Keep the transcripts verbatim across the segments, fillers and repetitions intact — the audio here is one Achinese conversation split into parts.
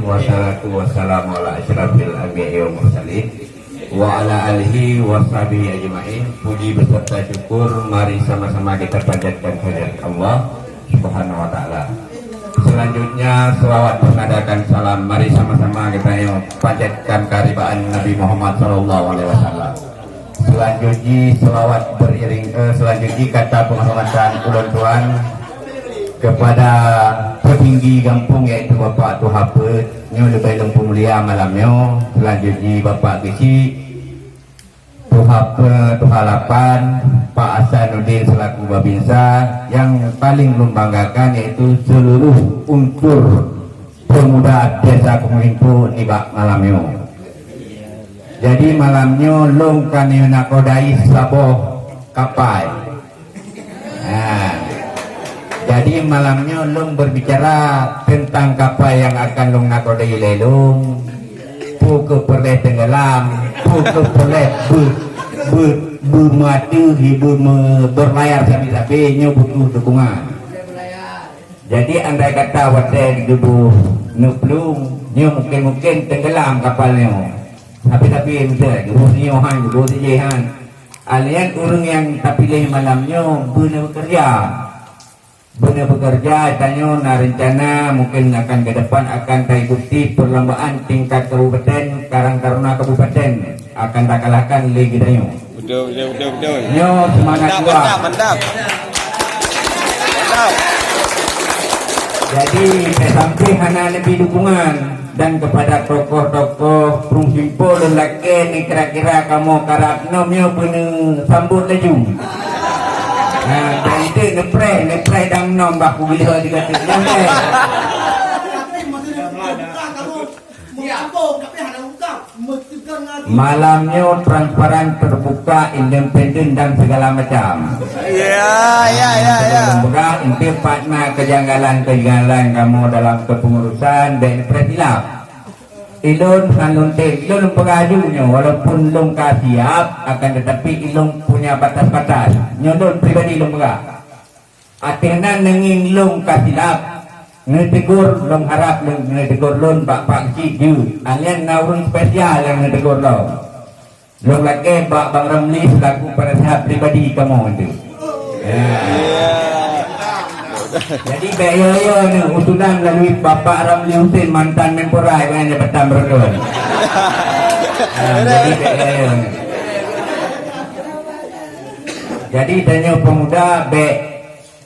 Wassalatu wassalamu ala asyrafil anbiya'i wal mursalin wa ala alihi wa sahbihi ajma'in. Puji beserta syukur mari sama-sama kita panjatkan kehadirat Allah Subhanahu wa taala. Selanjutnya selawat penadakan salam mari sama-sama kita yang panjatkan keharibaan Nabi Muhammad sallallahu alaihi wasallam. Selanjutnya selawat beriring, eh, selanjutnya kata penghormatan ulôn tuan kepada petinggi gampông, yaitu Bapak Tuha Peuet, nyoe leubeh lôn peumulia malam nyoe. Selanjutnya Bapak Geuchik, Tuha Pe-, Tuha Lapan, Pak Hasanuddin selaku Babinsa, yang paling membanggakan yaitu seluruh unsur pemuda Desa Keumeulimpok nibak malam nyoe. Jadi malam nyoe lôn ka neunakhodai saboh kapai. Ha. Jadi malam nyoe lôn berbicara tentang kapai yang akan lôn nakhodai lé lôn. Peu kheueh peureulèe tenggelam, peu kheueh peureulèe be-, be-, beumeuteuh, beume-, berlayar sabe-sabe, nyoe butuh dukungan. Jadi andai kata watèe geubôh neuplueng, nyoe mungkin-mungkin tenggelam kapal nyoe. Tapi-tapi miseu geubôh sinyoe han, geubôh sijih han. Alèh nyan ureueng nyang tapiléh malam nyoe beuneuh beukeureuja. Beuneuh beukeureuja, tanyoe na reuncana mungkin akan ke depan akan taikuti perlombaan tingkat kabupaten, Karang Taruna Kabupaten akan takalahkan lé geutanyoe. Betul, betul, betul, betul. Nyoe seumangat mantap, dua. Mantap, mantap. Mantap. Jadi, saya sampai hana lebih dukungan dan kepada tokoh-tokoh Prung Simpo lôn lakèe ni kira-kira kamoe karab nom nyoe beuneuh sambot laju. Nah, dan itu neupreh, neupreh dang nom bah kugilah di kata. Malam nyoe transparan, terbuka, independen dan segala macam. Ya, ya, ya, ya. Lôn peugah, enteuk pat na kejanggalan-kejanggalan kamoe dalam kepengurusan, bèk neupreh silap. Ilôn han lôn tem, ilôn lôn peugah aju nyoe, walaupun lôn ka siap, akan tetapi ilôn punya batas-batas. Nyoe lôn pribadi lôn peugah. Ateueh nan neungieng lôn ka silap, neutegur, lôn harap lôn, neutegur lôn bak Pak Geuchik jeuet. Alèh nyan na ureueng spesial nyang neutegur lôn. Lôn lakèe bak Bang Ramli selaku penasehat pribadi kamoe tu. Ya. Jadi bèk yo-yo ni usulan melalui Bapak Ramli Hussein, mantan Menpora, nyang jabatan beureuton. Ha, jadi bèk yo-yo ni. Jadi tanyoe pemuda bèk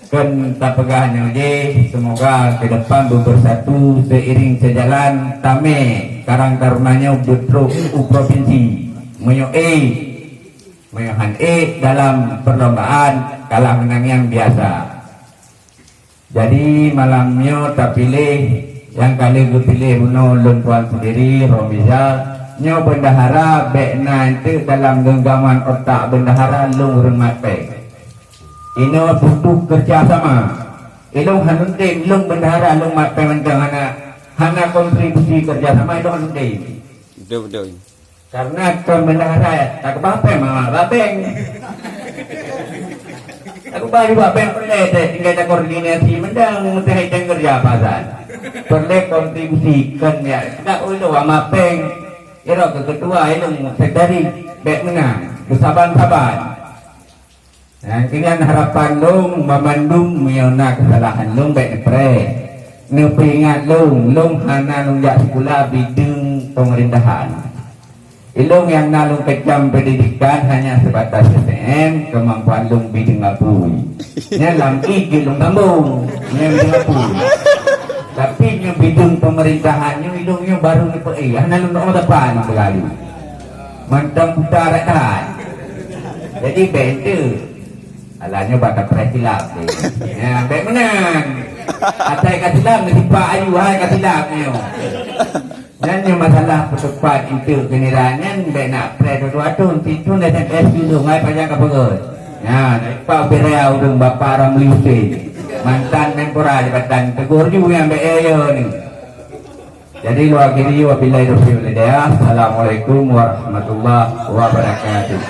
Kon tapeugah nyoe jih, semoga ke depan beubersatu seiring sejalan tamè Karang Taruna nyoe beutrok u provinsi. Meunyoe ék, meunyoe han ék dalam perlombaan kalah meunang nyang biasa. Jadi malam nyoe tapiléh nyang ka lheueh geupiléh bunoe lôn tuan sendiri, Romiza, nyoe bendahara bèk na enteuk dalam genggaman otak bendahara lôn ureueng mat péng. Inoe butuh kerja sama. Ilôn hana tem, ilôn bendahara lôn mat péng mantong hana, hana kontribusi kerja sama ilôn hana tem. Betul, betul. Karena kon bendahara, takeubah péng mama babeng. Takeubah juga péng peureulèe teuh, tinggai takoordinasi mantong meuteumé kerja pasan. Peureulèe kontribusi kon ya, dak ulôn ama péng. Irok keu ketua ilôn sekretari bèk meunang, beusaban-saban. Nyang keunan harapan lôn, banmandum meunyoe na keusalahan lôn bèk neupreh. Neupeuingat lôn, lôn hana lôn jak sikula bideueng peumeurintahan. Ilôn nyang na lôn keucam pendidikan hanya sebatas S M, keumampuan lôn bideueng apui. Nyan lam I jeuet lôn sambong, nyan bideueng apui. Tapi nyoe bideueng peumeurintahan nyoe ilôn nyoe baru neupeu-, eh, hana lôn teupeue sapeue lôn peugah lé. Mantong buta that-that. Jadi bèk enteuk. Alah nyoe bak tapreh silap deh. Ya, bèk meunan. Asai ka silap, neusipak aju, hai ka silap nyoe. Nyan nyoe masalah peuteupat enteuk giliran nyan bèk na preh dua-dua thon, situ S M S dulu, hai pajan ka peugöt. Ya, ipak ubé raya ureueng Bapak Ramli Hussein. Mantan Menpora jabatan tegur ju nyang bèk yo ni. Jadi, lôn akhiri, wabillahi taufiq wal hidayah. Assalamualaikum warahmatullahi wabarakatuh.